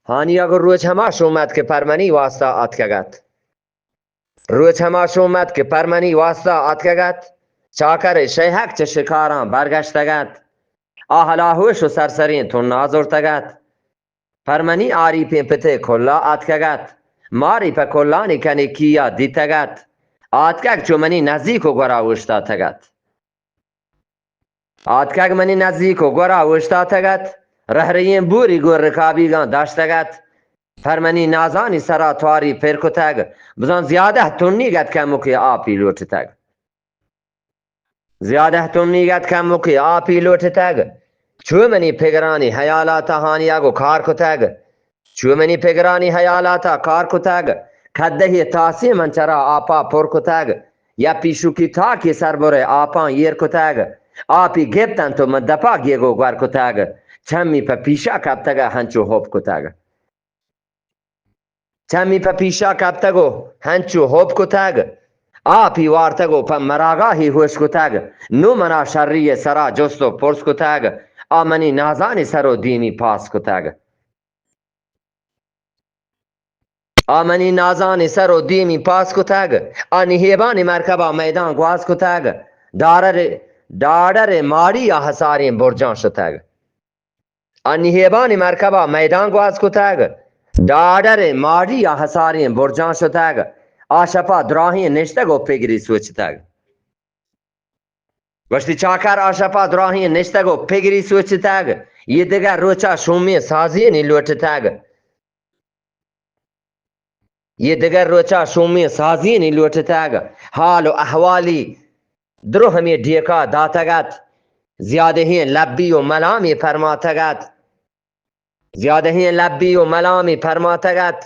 ہانی ءَ گوں روچ ہما شوم ات کہ پرمنی واستا آتکگ ات۔ روچ ہما شوم ات کہ پرمنی واستا آتکگ ات۔ چاکر ءِ شئے حق چہ شکاراں برگشتگ ات۔ آ ہلاہوش و سرسریں تنا زرتگ ات۔ پرمنی آریپیں پت ءِ کلا آتکگ ات۔ ماری پہ کلانی کنیکی ءَ دیتگ ات۔ آتکگ چو منی نزیک و گورا اوشتاتگ ات۔ آتکگ منی نزیک و گورا اوشتاتگ ات۔ رہرئیں بوری گوں رکابیگاں داشتگ ات۔ پرمنی نازانی سرا تواری پر کتگ۔ بزاں زیادہ تنیگ ات کمکے آپی لوٹتگ۔ زیادہ تنیگ ات کمکے آپی لوٹتگ۔ چو منی پگرانی حیالاتا ہانیا گوں کار کتگ۔ چو منی پگرانی حیالاتا کار کتگ۔ کدہی تاسی من چرا آپا پر کتگ۔ یا پیشوکی تاکی سربرے آپاں ایر کتگ۔ آپی گپتنت و من دپا گیگو گور کتگ۔ چمی پہ پیشا کپتگ ہنچو ہپ کتگ۔ چمی پہ پیشا کپتگ و ہنچو ہپ کتگ۔ آپی وارتگ و پہ مراگاہی ہوش کتگ۔ نوں منا شری ءِ سرا جست و پرس کتگ۔ آ منی نازانی سر و دیمی پاس کتگ۔ آ منی نازانی سر و دیمی پاس کتگ۔ آ نہیبانی مرکبا میدان گواز کتگ۔ ڈاڈر، ڈاڈر ماڑی ءَ ہساریں برجاں شتگ۔ آ نہیبانی مرکبا میدان گواز کتگ۔ ڈاڈر ماڑی ءَ ہساریں برجاں شتگ۔ آ شپا دراہیں نشتگ و پگری سوچتگ۔ گوشتی چاکر آ شپا دراہیں نشتگ و پگری سوچتگ۔ یہ دگہ روچا شومیں سازینی لوٹتگ۔ یہ دگہ روچا شومیں سازینی لوٹتگ۔ حال و احوالی درو ہمے ڈیکا داتگ ات۔ زیادہیں لبی و ملامی پرماتگ ات۔ زیادہیں لبی و ملامی پرماتگ ات۔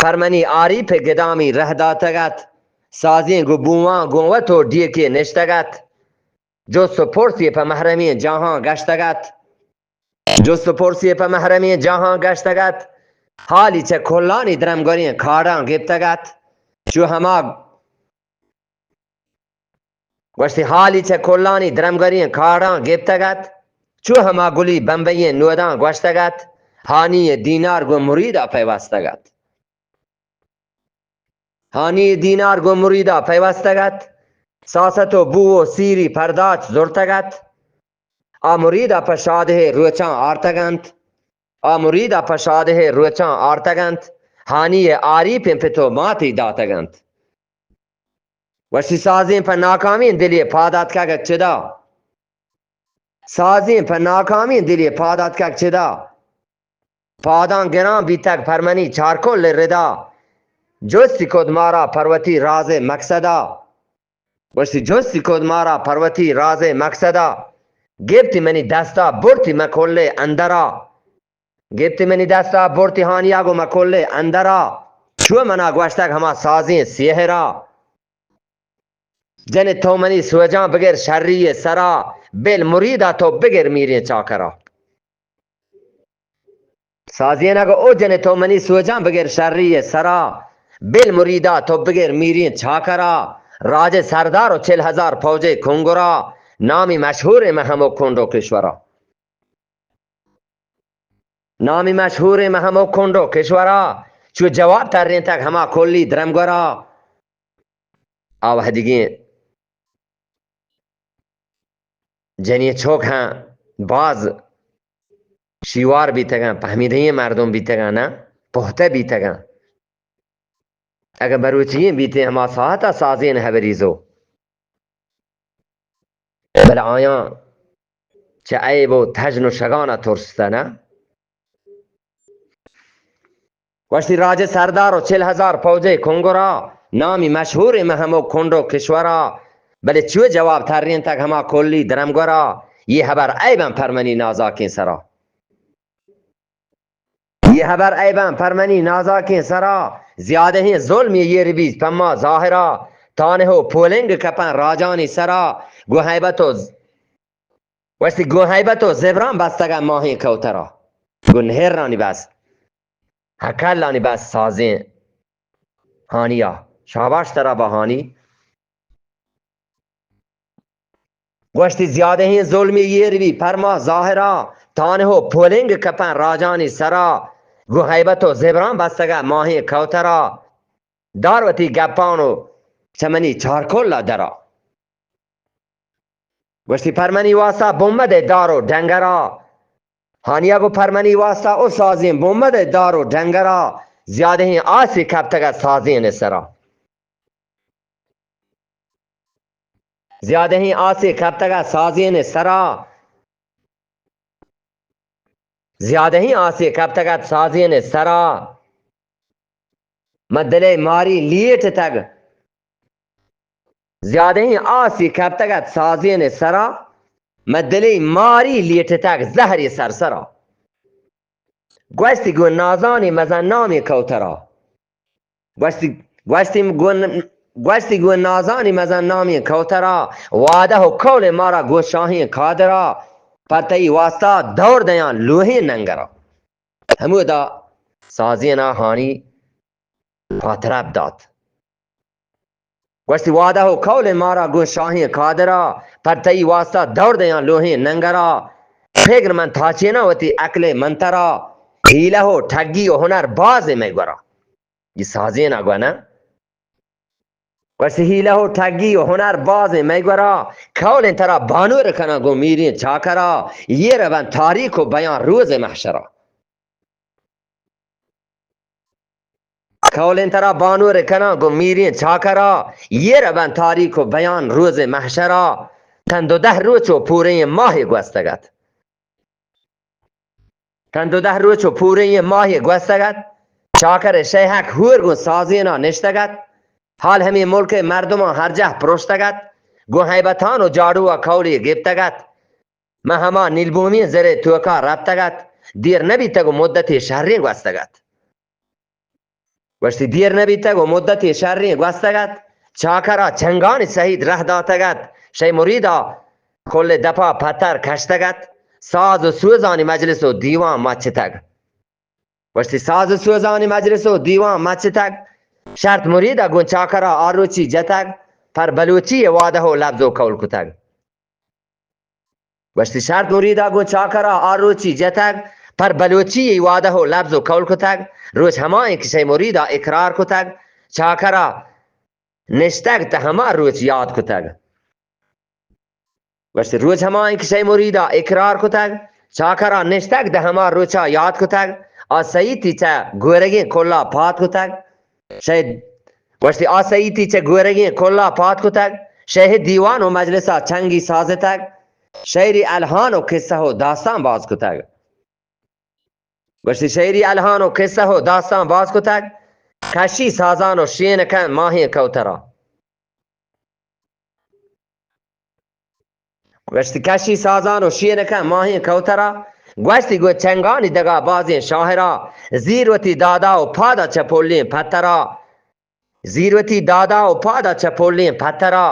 پرمنی آریپ گدامی رہ داتگ ات۔ سازیں گوں بوان گوں وت و ڈیکے نشتگ ات۔ جست و پرسی پہ محرمیں جاہاں گشتگ ات۔ جست و پرسی پہ محرمیں جاہاں گشتگ ات۔ حالی چہ کلانی درمگریں کاڑاں گپتگ ات۔ چو ہما گوشتی، حالی چہ کلانی درمگریں کاڑاں گپتگ ات۔ چو ہما گلی بمبئیں نوداں گوشتگ ات۔ ہانی دینار گوں مریدا پیوستگ ات۔ ہانی دینار گوں مریدا پیوستگ ات۔ ساست و بو و سیری پرداچ زرتگ ات۔ آ مریدا پہ شادہے روچاں آرتگ انت۔ آ مریدا پہ شادہے روچاں آرتگ انت۔ ہانی آریپیں پت و ماتی داتگ انت۔ وشی سازیں پہ ناکامیں دلی پاد آتکگ چدا۔ سازیں پہ ناکامیں دلی پاد آتکگ چدا۔ پاداں گراں بیتگ پرمنی چارکل ردا۔ جستی کد مارا پروتی راز مقصدا۔ گوشتی، جستی کد مارا پروتی راز مقصدا۔ گپتی منی دستا برتی مکل اندرا۔ گپتی منی دستا برتی ہانیا گو مکل اندرا۔ چو منا گوشتگ ہما سازیں سیہرا۔ جن تو منی سوجاں بگر شری سرا، بل مریدا تو بگر میریں چاکرا۔ سازینگ او جن تو منی سوجاں بگر شری سرا، بل مریدا تو بگر میریں چاکرا۔ راج سردار و چل ہزار پوجے کنگرا، نامی مشہور مہ ہمو کنڈو کشورا۔ نامی مشہور مہ ہمو کنڈو کشورا، چو جواب ترینتگ ہما کلی درمگورا۔ آ وہدیگیں جنی چوک ہاں باز شیوار بیتگاں، پہمیدگیں مردم بیتگاں، نا پہتہ بیتگاں۔ اگہ مروچییں بیتیں ہما ساعتا سازین ہبریزو، بلے آیاں چہ عیب و تژن و شگانا ترستہ نا۔ گوشتی، راج سردار و چل ہزار پوجے کنگرا، نامی مشہور مہ ہمو کنڈو کشورا، بلے چو جواب ترینتگ ہما کلی درمگورا، یہ ہبر عیباں پرمنی نازاکیں سرا۔ یہ ہبر عیباں پرمنی نازاکیں سرا، زیادہیں ظلم یہ ربیز پما ظاہرا، تانہ و پولنگ کپن راجانی سرا، گو ہیبت و ز-، وشتی گو ہیبت و زبران بستگا ماہیں کوترا، گو نہرانی بس۔ ہکلانی بس سازیں ہانیا۔ شاباش ترا بہانی۔ گوشتی، زیادہیں ظلمی یہ روی پرما ظاہرا، تانہ و پولنگ کپن راجانی سرا۔ گوں ہیبت و زبران بستگا ماہیں کوترا، دار وتی گپان و چہ منی چارکلا درا۔ گوشتی پر منی واسطہ بمبد دار و ڈنگرا، ہانیا گو پر منی واسطہ او سازیں بمبد دار و ڈنگرا، زیادہیں آسی کپتگ ات سازیں سرا۔ زیادہیں آسے کپتگ ات سازین سرا، زیادہیں آسے کپتگ ات سازین سرا، من دلے ماری لیٹتگ۔ زیادہیں آسے کپتگ ات سازین سرا، من دلے ماری لیٹتگ زہری سرسرا۔ گوشتی گوں نازانی مزن نامی کوترا۔ گوشتی، گوشتی گوں، گوشتی گوں نازانی مزن نامی کوترا، وعدہ و قول مارا گوں شاہیں قادرا، پر تئی واسطہ دور دیاں لوہیں ننگرا۔ ہمودا سازینا ہانی پاترپ دات۔ گوشتی وعدہ و قول مارا گوں شاہیں قادرا، پر تئی واسطہ دور دیاں لوہیں ننگرا۔ پگر من تاچینا وتی عقل منترا، حیلہ و ٹگی و ہنر باز مئے گورا۔ یہ سازینا گونا۔ گوشتی حیلہ و ٹگی و ہنر باز مئے گورا، قول ترا بانور کناں گوں میریں چاکرا، یہ ربن تاریخ و بیان روز محشرا۔ قولیں ترا بانور کناں گوں میریں چاکرا، یہ ربن تاریخ و بیان روز محشرا۔ تن دو دہ روچ و پوریں ماہ گوستگ ات۔ تن دو دہ روچ و پوریں ماہ گوستگ ات۔ چاکر شیہک ہور گوں سازینا نشتگ ات۔ حال ہمیں ملک مردماں ہر جہ پروشتگ ات۔ گوں ہیبتان و جاڑو قولی گپتگ ات۔ من ہما نیلبومیں زرے توکا رپتگ ات، دیر نہ بیتگ و مدتے شریں گوستگ ات۔ گوشتی، دیر نہ بیتگ و مدتے شریں گوستگ ات، چاکرا چنگانی سہید رہ داتگ ات، شے مریدا کل دپا پتر کشتگ ات، ساز و سوزانی مجلس و دیوان مچتگ۔ گوشتی، ساز و سوزانی مجلس و دیوان مچتگ، شرط مریدا گوں چاکرا آروچی جتگ، پر بلوچی وعدہ و لبز و قول کتگ۔ گوشتی، شرط مریدا گوں چاکرا آ روچی جتگ، پر بلوچی وعدہ و لبز و قول کتگ۔ روچ ہمائیں کہ شے مریدا اقرار کتگ، چاکرا نشتگ تہ ہما روچ یاد کتگ۔ گوشتی، روچ ہمائیں کہ شے مریدا اقرار کتگ، چاکرا نشتگ تہ ہما روچا یاد کتگ، آ سیتی چہ گورگیں کلا پاد کتگ۔ شے، گوشتی، آ سیتی چہ گورگیں کلا پاد کتگ، شے دیوان و مجلسا چنگی سازتگ، شعری الہان و قصہ و داستان باز کتگ۔ گوشتی، شعری الہان و قصہ و داستان باز کتگ، کشی سازان و شین کن ماہیں کوترا۔ گوشتی، کشی سازان و شین کن ماہیں کوترا۔ گوشتی، گوں چنگانی دگا بازیں شاہرا، زیر وتی دادا و پادا چہ پلیں پترا۔ زیر وتی دادا و پادا چہ پلیں پترا،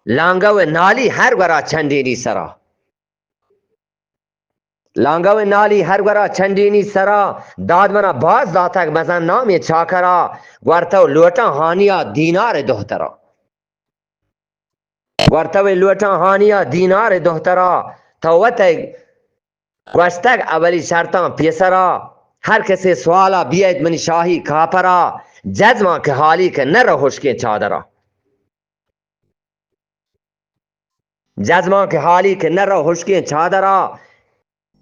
لانگو نالی ہر گورا چنڈینی سرا۔ لانگو نالی ہر گورا چنڈینی سرا، داد منا باز داتگ مزن نامیں چاکرا، گورتو لوٹاں ہانیا دینار دہترا۔ گورتو لوٹاں ہانیا دینار دہترا، تو وتئے گوشتگ اولی شرطاں پیسرا، ہر کسے سوالا بیایت منی شاہی کاپرا، جزماں کہ حالی کہ نہ رو ہشکیں چادرا۔ جزماں کہ حالی کہ نہ رو ہشکیں چادرا،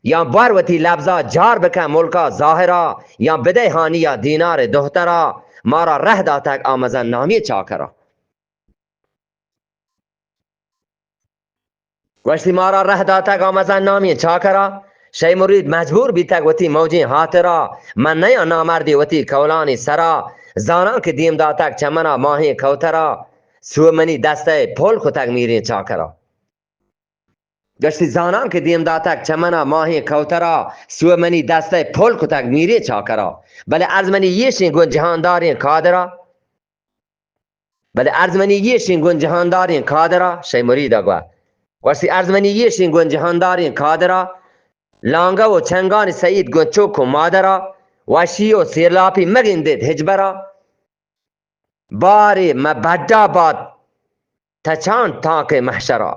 یا بر وتی لبزا جار بکن ملکا ظاہرا، یا بدے ہانیا دینار دہترا، مارا رہ داتگ آ مزن نامی چاکرا۔ گوشتی، مارا رہ داتگ آ مزن نامی چاکرا، شے مرید مجبور بیتگ وتی موجیں ہاترا، من نیاں نامردی وتی کولانی سرا، زاناں کہ دیم داتگ چہ منا ماہیں کوترا، سو منی دستئے پل کتگ میریں چاکرا۔ گشتی، زاناں کہ دیم داتگ چہ منا ماہیں کوترا، سو منی دستئے پل کتگ میریں چاکرا۔ بلے عرض منی یہ شیں گوں جہانداریں قادرا، بلے عرض منی یہ شیں گوں جہانداریں قادرا، شے مریدا گوا۔ گوشتی، عرض منی یہ شیں گوں جہانداریں قادرا، لانگو و چنگانی سعید گوں چوک و مادرا، وشی و سیرلاپی مگندید ہچبرا۔ بارے مہ بڈا بات تچان تاکے محشرا۔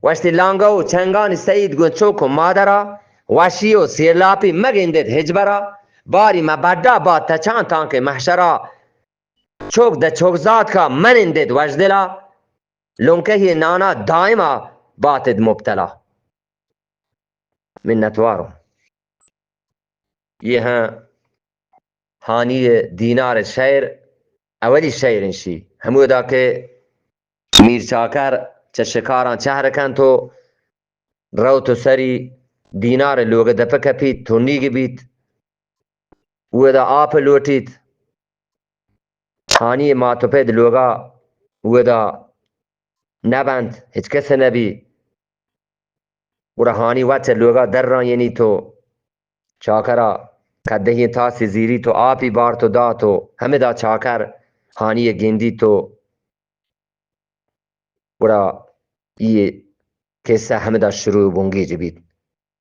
گوشتی، لانگو و چنگانی سعید گوں چوک و مادرا، وشی و سیرلاپی مگندید ہچبرا، باری مبڈا با تچان تانکہ محشرا، چوک دہ چوک زاتکا منندید وشدلا، لنکہی نانا دائما باتید مبتلا۔ منتواروں۔ یہ ہیں ہانی دینار شعر، اولی شعر انشی۔ ہمودا کہ میر چاکر چہ شکاراں چہر کنت و روت و سری دینار لوگ دپ کپیت، تنیگ بیت، اودا آپ لوٹیت۔ ہانی مات و پت لوگا اودا نبنت، ہچ کس نبی۔ گڑا ہانی وت چہ لوگا در رایینیت و چاکرا کدہی تاسی زیریت و آپی بارت و دات و ہمدا چاکر ہانی گندیت و گڑا یہ قصہ ہمدا شروع بنگیج بیت۔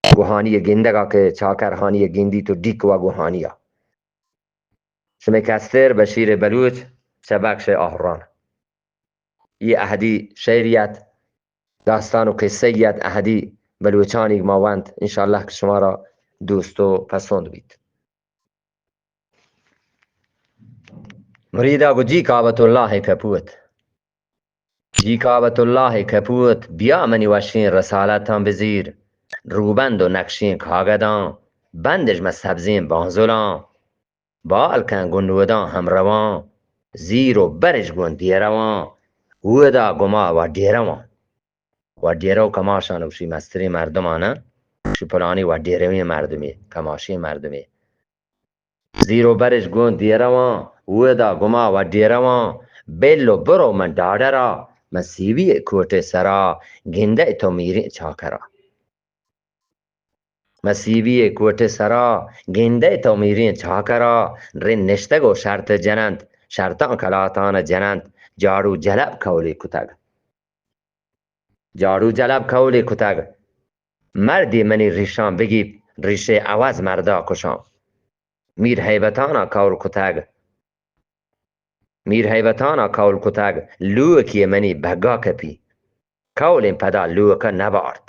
گوہانی گندگا کہ چاکر ہانی گندیت و ڈیک وا گوہانیا۔ شمئے کستر بشیر بلوچ چہ بخش آہران۔ یہ اہدی شعریت، داستان و قصہ یت اہدی بلوچانی ما ونت، انشاءاللہ کہ شمارا دوست و پسند بیت۔ مریدا گو جی کعبۃ اللہ کپوت، جی کعبۃ اللہ کپوت، بیا منی وشیں رسالتاں بزیر، روبند و نقشیں کاگداں، بندش مہ سبزیں بانزلاں، بال کن گوں نوداں ہمرواں، زیر و برش گوں دیرواں، اودا گما و ڈیرواں۔ و ڈیرو کماشان گوشی مستریں مردمانا، گوشی پلانی و ڈیرویں مردمے، کماشیں مردمے۔ زیر و برش گوں دیرواں، اودا گما و ڈیرواں، بل و برو من ڈاڈرا، من سیوی کوٹے سرا، گندئے تو میریں چاکرا۔ من سیوی کوٹے سرا، گندئے تو میریں چاکرا، رند نشتگ و شرط جننت، شرطاں کلاتان جننت، جاڑو جلب کولے کتگ۔ جاڑو جلب کولے کتگ۔ مردی منی ریشاں بگیپت، ریشے عوض مردا کشاں۔ میر ہیبتانا کول کتگ۔ میر ہیبتانا کول کتگ، لوکی منی بگا کپی۔ کولیں پدا لوک نبارت۔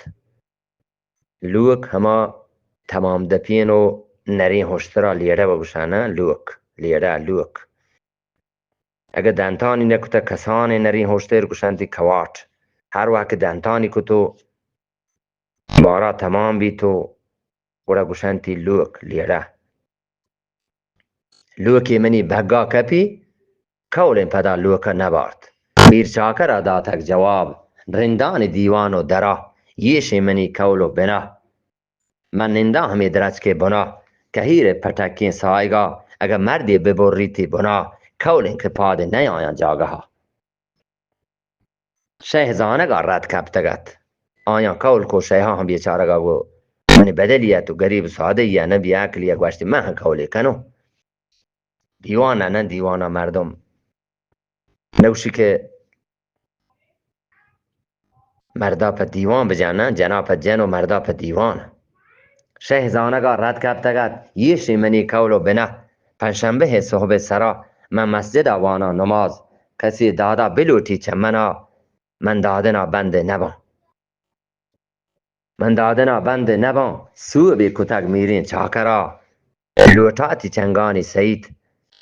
لوک ہما تمام دپین و نریں ہشترا لیڑہ و گوشانا لوک، لیڑہ لوک۔ اگہ دنتانی نکتہ کسانیں نریں ہشتر گوشنتی کواٹ۔ ہر وہد کہ دنتانی کتو بارا تمام بیتو گڑا گوشنتی لوک، لیڑہ۔ لوکی منی بگا کپی، کولیں پدا لوک نبارت۔ میر چاکرا داتگ جواب، رندانی دیوان و درا، یشیں منی کول و بنا۔ من ننداں ہمے درچکے بنا، کہیر پٹکیں سایگا، اگہ مردے ببریتی بنا، کولیں کہ پاد نیایاں جاگہا۔ شیہ زانگا رد کپتگ ات۔ آیاں کول کو، شیہا ہم بیچارگا گو، منی بدلی ات و گریب سادہ یا نہ بی عقلی گوشتی، من ہم کولے کنو۔ دیوان نہ، دیوانا مردم نوشی کہ مردا پہ دیوان بجن، جنا پہ جن و مردا پہ دیوان۔ شہ زانگا رد کپتگ ات، یشی منی کول و بنہ۔ پنجشنبہ صحب سرا من مسجدا واناں نماز۔ کسی دادا بلوٹی چہ منا، من دادنا بند نباں۔ من دادنا بند نباں، سوبی کتگ میریں چاکرا۔ لوٹاتی چنگانی سئیت،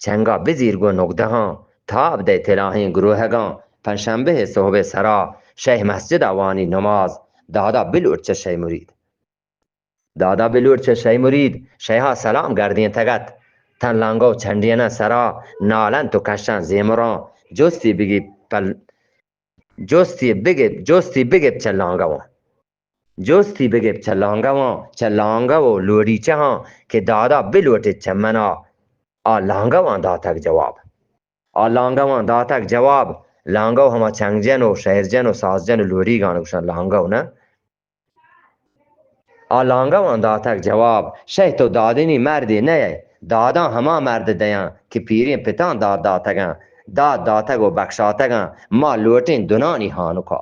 چنگا بزیر گوں نگدہاں، تاب دئے تلاہیں گروہگاں۔ پنجشنبہ صحب سرا، شہ مسجدا وانی نماز، دادا بلوٹ چہ شہ مرید۔ دادا بلوٹ چہ شہ مرید، شیہا سلام گردینتگ ات۔ تن لانگو چنڈیناں سرا، نالنت و کشاں زیمراں۔ جستی بگی پل، جستی بگپ، جستی بگپ چہ لانگواں۔ جستی بگپ چہ لانگواں، چہ لانگو و لوڑیچہاں کہ دادا بلوٹت چہ منا۔ آ لانگواں داتگ جواب۔ آ لانگواں داتگ جواب۔ لانگو ہما چنگجن و شہرجن و سازجن و لوڑیگان گوشن لانگو نہ۔ آ لانگواں داتگ جواب، شہ تو دادنی مردے نہ ئے، داداں ہما مرد دیاں کہ پیریں پتاں داد داتگاں، داد داتگ و بخشاتگاں، ما لوٹیں دنانی ہانکا۔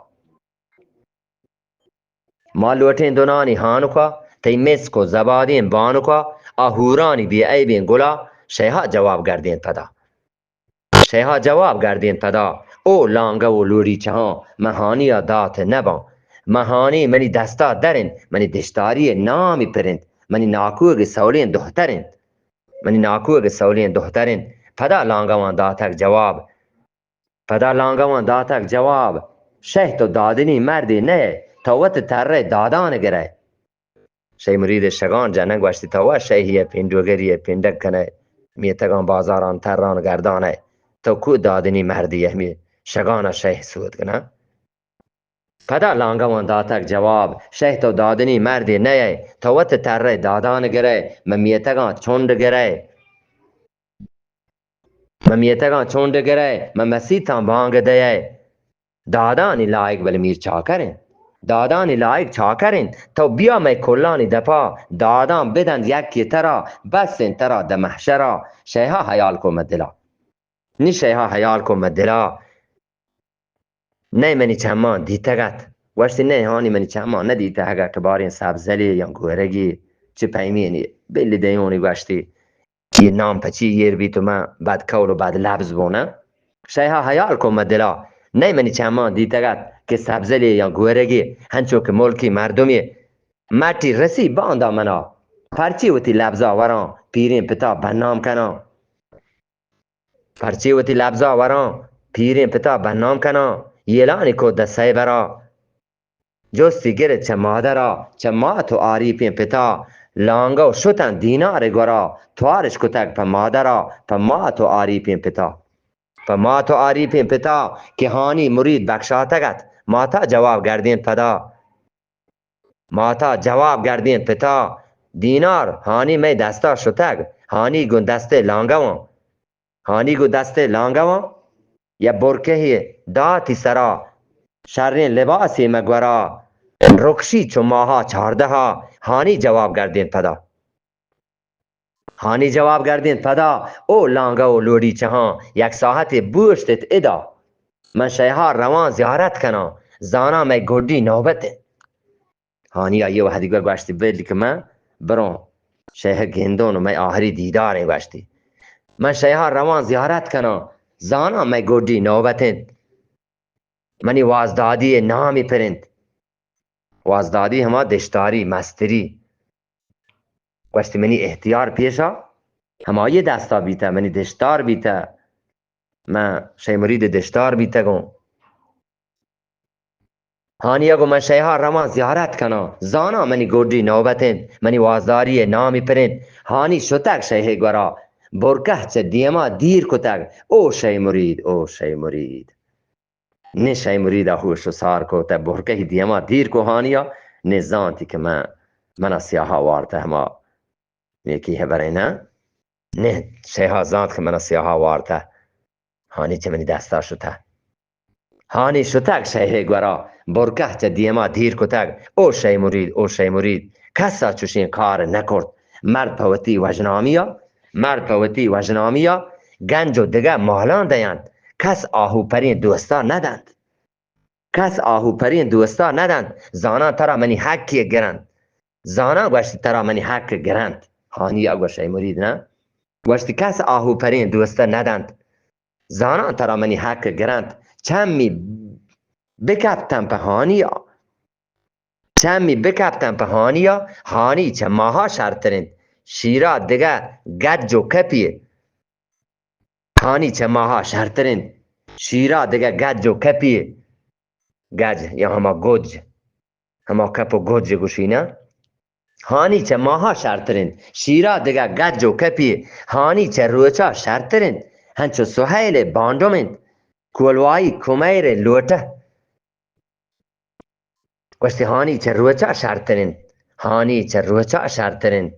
ما لوٹیں دنانی ہانکا، تئی مسک و زبادیں بانکا، آ ہورانی بے عیبیں گلا، شیہا جواب گردینت پدا۔ شیہا جواب گردینت پدا، او لانگو و لوڑیچہاں، من ہانیا دات نباں۔ من ہانی منی دستا در انت، منی دشتاری نامی پر انت۔ منی ناکوگ سولیں دہتر انت، منی ناکوگ سولیں دہتر انت۔ پدا لانگواں داتگ جواب، پدا لانگواں داتگ جواب، شہ تو دادنی مردے نئے، تو وت ترئے دادان گرئے۔ شہ مرید شگان جنگ گوشتی، تو وا شہی ء پنڈوگری ء پنڈگ کنئے، میتگاں بازاراں تران گردانئے، تو کو دادنی مردی ء ہمے شگان ء شہ سود کناں؟ پدا لانگواں داتگ جواب، شہ تو دادنی مردے نئے، تو وت ترئے دادان گرئے، مہ میتگاں چنڈ گرئے۔ مہ میتگاں چنڈ گرئے، مہ مسیتاں بانگ دئے۔ دادانی لائق بل میر چاکر انت۔ دادانی لائق چاکر انت۔ تو بیا مئے کلانی دپا، داداں بدنت یکے ترا، بس انت ترا دہ محشرا۔ شیہا حیال کو مہ دلا۔ نی شیہا حیال کو مہ دلا۔ نئے منی چماں دیتگ ات۔ گوشتی، نئے ہانی منی چماں نہ دیتہ، اگاں کہ باریں سبزلے یا گورگے چہ پیمینی بلی دیونی گوشتی، یہ نام پچی ایر بیت و من بد قول و بد لبز بوناں۔ شیہا حیال کو مہ دلا، نئے منی چماں دیتگ ات کہ سبزلے یا گورگے، ہنچو کہ ملکی مردمے مٹی رسی باندا منا، پرچی وتی لبزا وراں پیریں پتا بدنام کناں۔ پرچے وتی لبزا وراں پیریں پتا بدنام کناں؟ یلانی کو دہ سیبرا۔ جستی گرت چہ مادرا، چہ مات و آریپیں پتا۔ لانگو شتن دینار گورا، توارش کتگ پہ مادرا، پہ مات و آریپیں پتا۔ پہ مات و آریپیں پتا کہ ہانی مرید بکشاتگ ات، ماتا جواب گردینت پدا۔ ماتا جواب گردینت، پتا، دینار ہانی مئے دستا شتگ، ہانی گوں دستے لانگواں، ہانی گوں دستے لانگواں، یا برکہے داتی سرا، شریں لباسے مہ گورا، رکشی چو ماہا چاردہا۔ ہانی جواب گردینت پدا۔ ہانی جواب گردینت پدا، او لانگو لوڑی چہاں، یک ساعتے بوشتت ادا۔ من شیہا رواں زیارت کناں، زاناں مئے گڈی نوبت انت۔ ہانی آئی وہدیگا گوشتی، بل کہ من بروں شیہا گندوں و مئے آہری دیداریں گوشتی۔ من شیہا رواں زیارت کناں، زاناں مئے گڈی نوبت انت۔ منی وازدادی ء نامی پر انت۔ وازدادی ہما دشتاری، مستری۔ گوشت، منی احتیار پیشا ہمائی دستا بیتہ، منی دشتار بیتہ، من شے مرید دشتار بیتگوں۔ ہانی ء گوں من شیہا رواں زیارت کناں، زاناں منی گڈی نوبت انت، منی وازداری ء نامی پر انت۔ ہانی شتگ شیہے گورا، برکہ چہ دیما دیر کتگ، او شے مرید، او شے مرید۔ نی شے مریدا ہوش و سار کو، تہ برکہی دیما دیر کو ہانیا، نی زانتی کہ من، منا سیاہا وارتہ ہما نیکی ہبرے نہ؟ نی شیہا زانت کہ منا سیاہا وارتہ، ہانی چہ منی دستا شتہ۔ ہانی شتگ شیہے گورا، برکہ چہ دیما دیر کتگ، او شے مرید، او شے مرید، کسا چوشیں کار نکرت۔ مرد پہ وتی وژنامیا، مرد پہ وتی وژنامیا گنج و دگہ مالاں دینت، کس آہو پریں دوستا ندنت۔ کس آہو پریں دوستا ندنت، زاناں ترا منی حقے گرنت۔ زاناں گوشت ترا منی حق گرنت۔ ہانیا گوشت، اے مرید نہ؟ گوشت، کس آہو پریں دوستا ندنت۔ زاناں ترا منی حق گرنت۔ چمی بکپتن پہ ہانیا۔ چمی بکپتن پہ ہانیا، ہانی چہ ماہا شرتر انت۔ شیرا دگہ گج و کپی۔ ہانی چہ ماہا شرتر انت۔ شیرا دگہ گج و کپی۔ گج یا ہما گج، ہما کپ و گج گوشی نہ؟ ہانی چہ ماہا شرتر انت۔ شیرا دگہ گج و کپی۔ ہانی چہ روچا شرتر انت۔ ہنچو سہیل بانڈم انت۔ کولوائی کمیرے لوٹہ۔ گوشتی، ہانی چہ روچا شرتر انت، ہانی چہ روچا شرتر انت،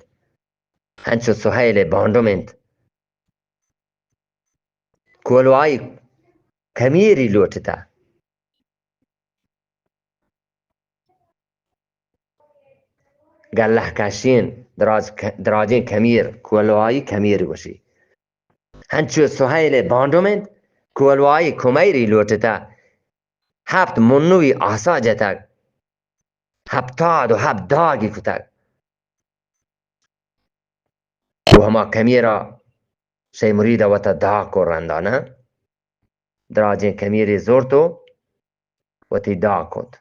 ہنچو سہیل بانڈم انت۔ کولوائی کمیری لوٹتا۔ گلہ کشین دراج ک-، دراجیں کمیر، کولوائی کمیر گوشی۔ ہنچو سہیل بانڈم انت، کولوائی کمیری لوٹتا۔ ہپت منوی آسا جتگ، ہپتاد و ہپت داگی کتگ۔ و ہما کمیرا شے مرید وتا داگ کو رندا نہ؟ دراجیں کمیری زرت و وتی داگ کت۔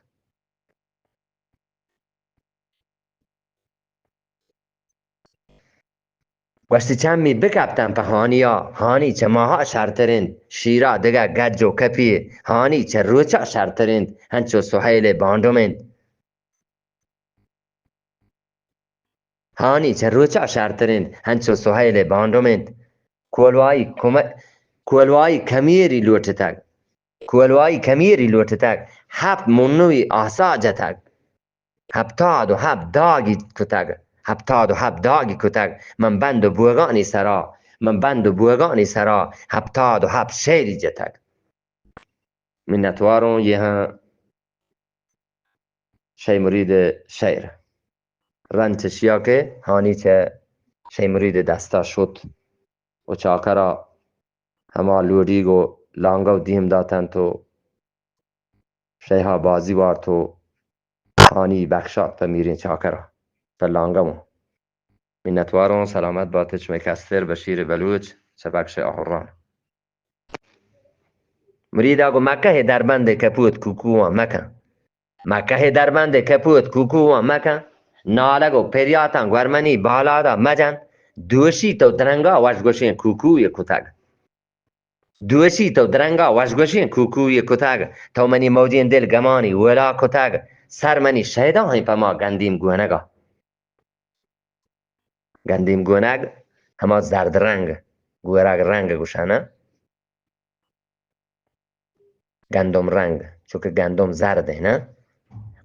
گوشتی، چمی بکپتن پہ ہانیا، ہانی چہ ماہا شرتر انت، شیرا دگہ گج و کپی، ہانی چہ روچا شرتر انت، ہنچو سہیل بانڈم انت. ہانی چہ روچا شرتر انت، ہنچو سہیل بانڈم انت. کولوائی کم-، کولوائی کمیری لوٹتگ، کولوائی کمیری لوٹتگ، ہپت منوی آسا جتگ، ہپتاد و ہپت داگی کتگ، ہپتاد و ہپت داگی کتگ، من بند و بوگانی سرا، من بند و بوگانی سرا ہپتاد و ہپت شعری جتگ. منتواروں یہ ہاں شے مرید شعر. رند چشیا کہ ہانی چہ شے مرید دستا شت و چاکرا ہما لوڈیگ و لانگو دیم داتنت و شیہا بازی وارت و ہانی بخشات پہ میریں چاکرا، پہ لانگو. منتواروں، سلامت بات چمے کستر بشیر بلوچ چہ بخش آہران. مریدا گو مکہ دربند کپوت کوکواں مکن. مکہ دربند کپوت کوکواں مکن. نالگ و پریاتاں گورمنی بالادا مجن. دوشی تو درنگا وشگوشیں کوکوی کتگ. دوشی تو درنگا وشگوشیں کوکوی کتگ. تو منی موجیں دل گمانی ولا کتگ. سر منی شیداہیں پہ ما گندیم گونگا. گندیم گونگ ہما زرد رنگ، گورگ رنگ گوشانا. گندم رنگ، چونکہ گندم زرد ہے نا.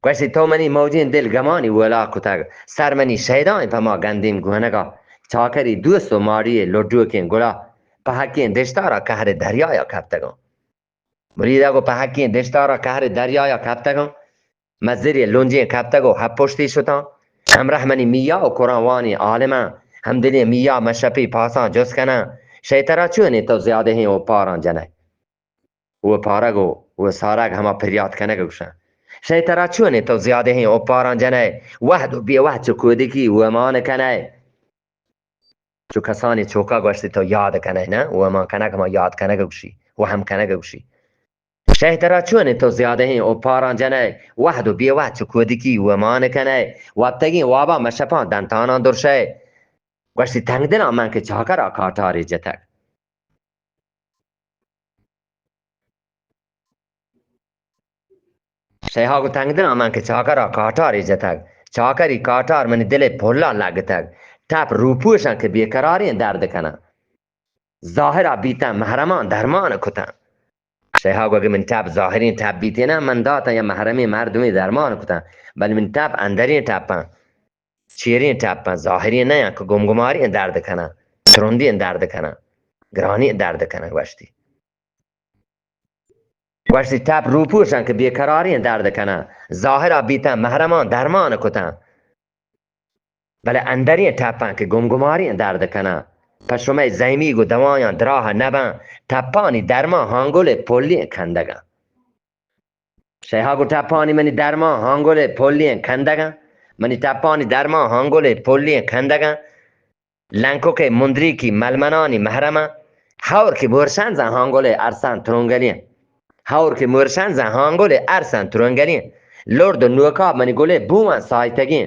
گوشتی، تو منی موجیں دل گمانی ولا کتگ، سر منی شیدائیں پہ ما گندیم گونگا. چاکری دوست و ماڑی لڈوکیں گلا، پہکیں دشتارا کہر دریایا کپتگاں. مریدا گو پہکیں دشتارا کہر دریایا کپتگاں. مزری لنجیں کپتگ و ہپ پشتی شتاں. ہمراہ منی میا و قرآن وانیں عالماں. ہمدلیں میا مشپی پاساں جست کناں. شے ترا چونیں تو زیادہیں اوپاراں جنئے؟ او پارگ و او سارگ ہما پریات کنگ گوشاں. شے ترا چونیں تو زیادہیں اوپاراں جنئے؟ وہد و بے وہد چو کودکی او امان کنئے. چو کسانی چوکا گوشتی تو یاد کنئے نا، او امان کنگ ہما یاد کنگ گوشی، وہم کنگ گوشی. شے ترا چونیں تو زیادہیں اوپاراں جنئے، وہد و بے وہد چو کودکی او امان کنئے، وپتگیں وابا مشپاں دنتاناں درشئے. گوشتی، تنگدلاں من کہ چاکرا کاٹارے جتگ. شیہا گو تنگدلاں من کہ چاکرا کاٹارے جتگ. چاکری کاٹار منی دلے پھلا لگتگ. ٹپ روپوشاں کہ بے قراریں درد کناں. ظاہرا بیتاں محرماں درمان کتاں. شیہا گو اگہ من ٹپ ظاہریں ٹپ بیتیناں، من داتاں یا محرمیں مردمے درمان کتاں، بلے من ٹپ اندریں ٹپاں، چیریں ٹپاں، ظاہریں نیاں کہ گمگماریں درد کناں، ترندیں درد کناں، گرانیں درد کناں. گوشتی، گوشتی، ٹپ روپوشاں کہ بے قراریں درد کناں، ظاہرا بیتاں محرماں درمان کتاں. بلے اندریں ٹپاں کہ گمگماریں درد کناں، پہ شمئے زہمیگ و دوایاں دراہ نباں. ٹپانی درمان ہانگلے پلیں کندگاں. شیہا گو ٹپانی منی درمان ہانگلے پلیں کندگاں. منی ٹپانی درمان ہانگلے پلیں کندگاں. لنکوکے مندریکی ملمنانی محرماں. ہور کہ مورشنزاں ہانگلے ارساں ترونگلیں. ہور کہ مورشنزاں ہانگلے ارساں ترونگلیں. لرد و نوکا منی گلے بوان سایتگیں.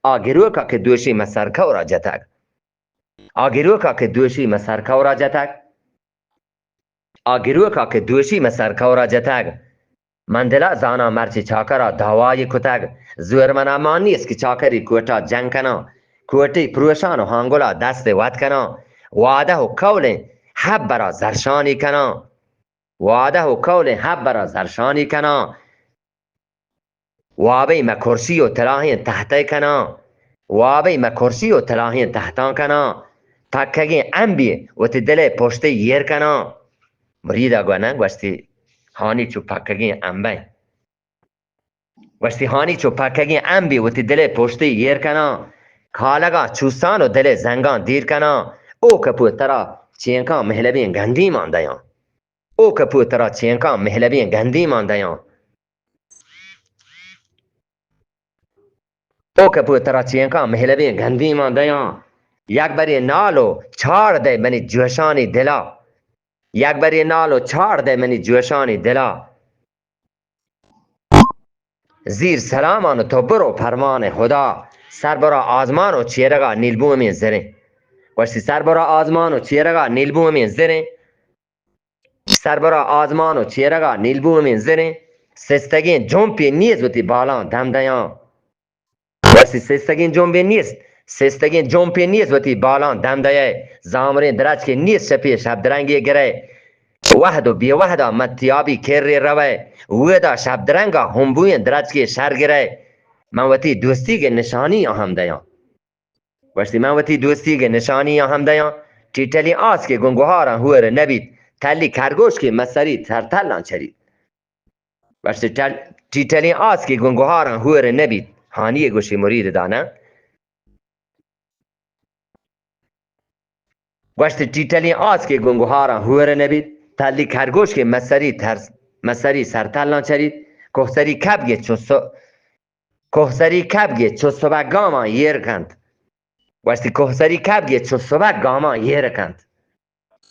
آ گروکا کہ دوشی مہ سرکورا جتگ. آ گروکا کہ دوشی مہ سرکورا جتگ. آ گروکا کہ دوشی مہ سرکورا جتگ. من دلا زاناں مرچی چاکرا دعوایے کتگ. زور منا مان نیست کہ چاکری کوٹا جنگ کناں. کوٹی پروشان و ہانگلا دست وت کناں. وعدہ و قولیں ہبرا زرشانی کناں. وعدہ و قولیں ہبرا زرشانی کناں. وابئی مہ کرسی و تلاہیں تحتئے کناں. وابئی مہ کرسی و تلاہیں تحتاں کناں. پکگیں امبی وتی دلئے پشتئے ایر کناں. مریدا گو نہ گوشتی، ہانی چو پکگیں امبئے. گوشتی، ہانی چو پکگیں امبی وتی دلئے پشتئے ایر کناں. کالگاں چوسان و دلئے زنگاں دیر کناں. او کپو ترا چینکاں مہلبیں گندیمان دیاں. او کپو ترا چینکاں مہلبیں گندیمان دیاں. او کپو ترا چینکاں مہلبیں گندیمان دیاں. یک برے نال و چاڑ دئے منی جوشانی دلا. یک برے نال و چاڑ دئے منی جوشانی دلا. زیر سلامان و تو برو پرمان خدا. سر برا آزمان و چیرگا نیلبومیں زریں. گوشتی، سربرا آزمان و چیرگا نیلبومیں زریں، سربرا آزمان و چیرگا نیلبومیں زریں، سستگیں جمپے نیست وتی بالاں دم دیاں۔ گوشتی، سستگیں جمپے نیست، سستگیں جمپے نیست وتی بالاں دم دیئے، زامریں درچکے نیست شپے شپ درنگے گرئے، وہد و بے وہدا متیابی کرے روئے، وہدا شپ درنگا ہمبوئیں درچکے شر گرئے، من وتی دوستی گے نشانی آ ہم دیاں۔ گوشتی، من وتی دوستی گے نشانی آ ہم دیاں، ٹیٹلیں آس کے گوں گوہاراں ہور نبیت، تلی کرگوش کے مسری ترتلاں چریت۔ گوشتی، ٹل-، ٹیٹلیں آس کے گوں گوہاراں ہور نبیت۔ ہانی گوشی مرید دانا۔ گوشتی، ٹیٹلیں آس کے گوں گوہاراں ہور نبیت، تلی کرگوش کے مسری ترس-، مسری سرتلاں چریت، کوہسری کب گے چو سو-، کوہسری کب گے چو صبح گاماں ایر کنت۔ گوشتی، کوہسری کب گے چو صبح گاماں ایر کنت۔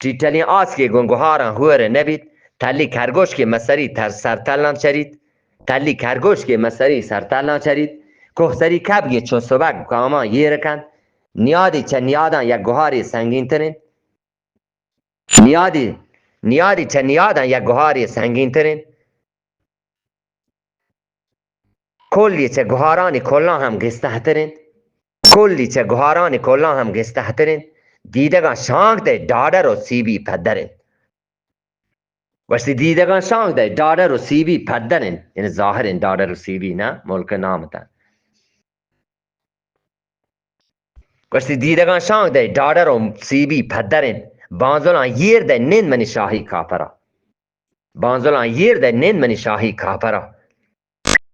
ٹیٹلیں آس کے گوں گوہاراں ہور نبیت، تلی کرگوش کے مسری تر سرتلاں چریت، تلی کرگوش کے مسری سرتلاں چریت، کوہسری کب گے چو صبح گاماں ایر کنت، نیادی چہ نیاداں یک گوہارے سنگین ترین، نیادی، نیادی چہ نیاداں یک گوہارے سنگین ترین۔ کلی چہ گوہارانی کلاں ہم گستہ ترین۔ کلی چہ گوہارانی کلاں ہم گستہ ترین۔ دیدگاں شانک دے ڈاڈر و سیبی پدرین۔ گوشتی، دیدگاں شانک دے ڈاڈر و سیبی پدرین۔ یعنی ظاہرین ڈاڈر و سیبی نا، ملک نام تا۔ گوشتی، دیدگاں شانک دے ڈاڈر و سیبی پدرین، بانزلاں ییر دے نند منی شاہی کاپرا۔ بانزلاں ییر دے نند منی شاہی کاپرا۔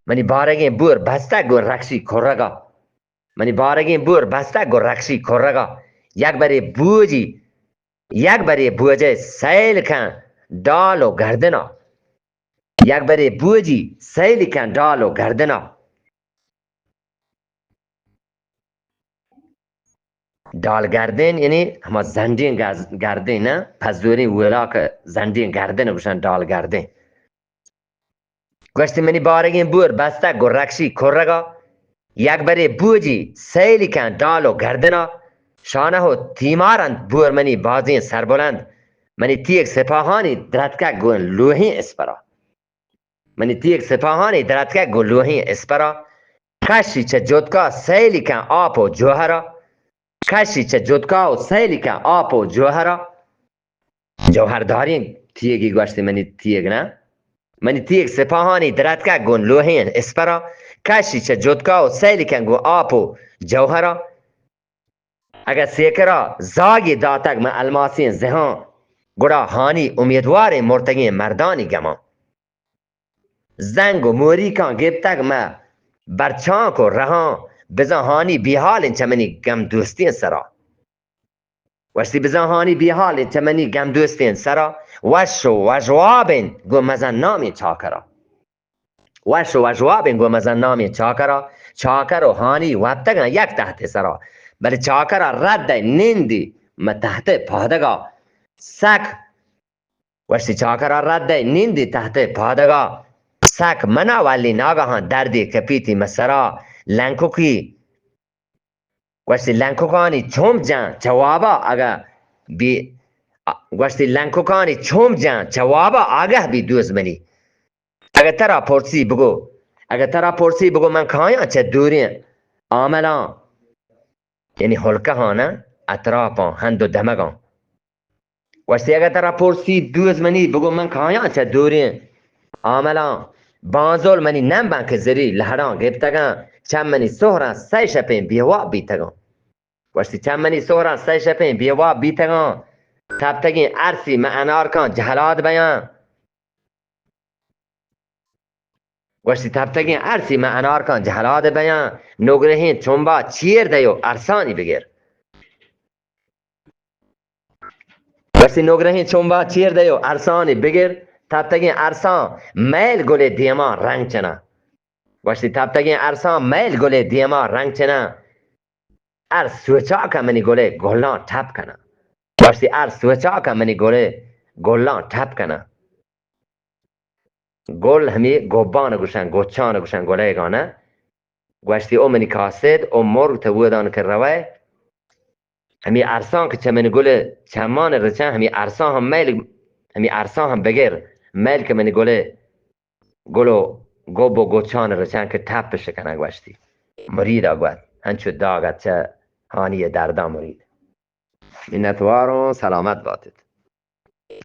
منی بارگیں بور بستگ گوں رکشی کرگا۔ منی بارگیں بور بستگ گوں رکشی کرگا۔ یک برے بوجی، یک برے بوجے سیل کن ڈال و گردنا۔ یک برے بوجی سیل کن ڈال و گردنا۔ ڈال گردین یعنی ہما زنڈیں گز-، گردین، نہ؟ پزوریں ولاک زنڈیں گردین گوشن ڈال گردین۔ گوشتی، منی بارگیں بور بستگ گوں رکشی کرگا، یک برے بوجی سیلی کن ڈال و گردنا، شانہ و تیمار انت بور منی بازیں سربلند، منی تیگ سپاہانی درتکگ گوں لوہیں اسپرا۔ منی تیگ سپاہانی درتکگ گوں لوہیں اسپرا، کشی چہ جتکا سیلی کن آپ و جوہرا، کشی چہ جتکا و سیلی کن آپ و جوہرا۔ جوہرداریں تیگی گوشتی منی تیگ نہ؟ منی تیگ سپاہانی درتکگ گوں لوہیں اسپرا، کشی چہ جتکا و سیلی کن گوں آپ و جوہرا۔ اگہ سیکرا زاگی داتگ مہ الماسیں زہاں، گڑا ہانی امیدواریں مرتگیں مردانی گماں۔ زنگ و موریکاں گپتگ مہ برچانک و رہاں، بزاں ہانی بیحالیں چہ منی گم دوستیں سرا۔ وشتی بزاں ہانی بیحالیں چہ منی گم دوستیں سرا، وش و وژوابیں گوں مزن نامیں چاکرا۔ وش و وژوابیں گوں مزن نامیں چاکرا، چاکر و ہانی وپتگاں یک تحت سرا، بلے چاکرا رد ء نندی مہ تحت پادگا سک۔ وشتی چاکرا رد ء نندی تحت پادگا سک، منا ولی ناگہاں دردی کپیتی مہ سرا، لنککی گوشتی، لنککانی چوم جان چہ وابا آگہ بی، گوشتی، لنککانی چوم جان چہ وابا آگہ بی دوز منی۔ اگہ ترا پرسی بگو، اگہ ترا پرسی بگو، من کایاں چہ دوریں عاملاں، یعنی حلقہاں نہ، اطرافاں، ہند و دمگاں۔ گوشتی، اگہ ترا پرسی دوز منی، بگو من کایاں چہ دوریں عاملاں۔ بانزل منی نمباں کہ زری لہڑاں گپتگاں، چم منی سہراں سئے شپیں بیواب بیتگاں۔ گوشتی، چم منی سہراں سئے شپیں بیواب بیتگاں، تپتگیں ارسی مہ انارکاں جہلاد بیاں۔ گوشتی، تپتگیں ارسی مہ انارکاں جہلاد بیاں، نگرہیں چمبا چیر دئے و ارسانی بگر۔ گوشتی، نگرہیں چمبا چیر دئے و ارسانی بگر، تپتگیں ارساں میل گلے دیما رنگ چنا۔ گوشتی، تپتگیں ارساں میل گلے دیما رنگ چنا۔ ارس سوچاکا منی گلے گلاں ٹپ کنا۔ گوشتی، ارس سوچاکا منی گلے گلاں ٹپ کنا۔ گل ہمے گبان گوشن، گچان گوشن، گلیگان۔ گوشتی، او منی قاصد، او مرگ تہ ودان کہ روئے، ہمے ارساں کہ چہ من گل چمان رچاں، ہمے ارساں ہم میل، ہمے ارساں ہم بگر میل کہ من گل، گل و گب و گچان رچاں کہ ٹپ شکناں گوشتی۔ مرید ءَ گوت، انچو داگ ات چہ ہانی درداں مرید۔ منتواروں، سلامت باتت۔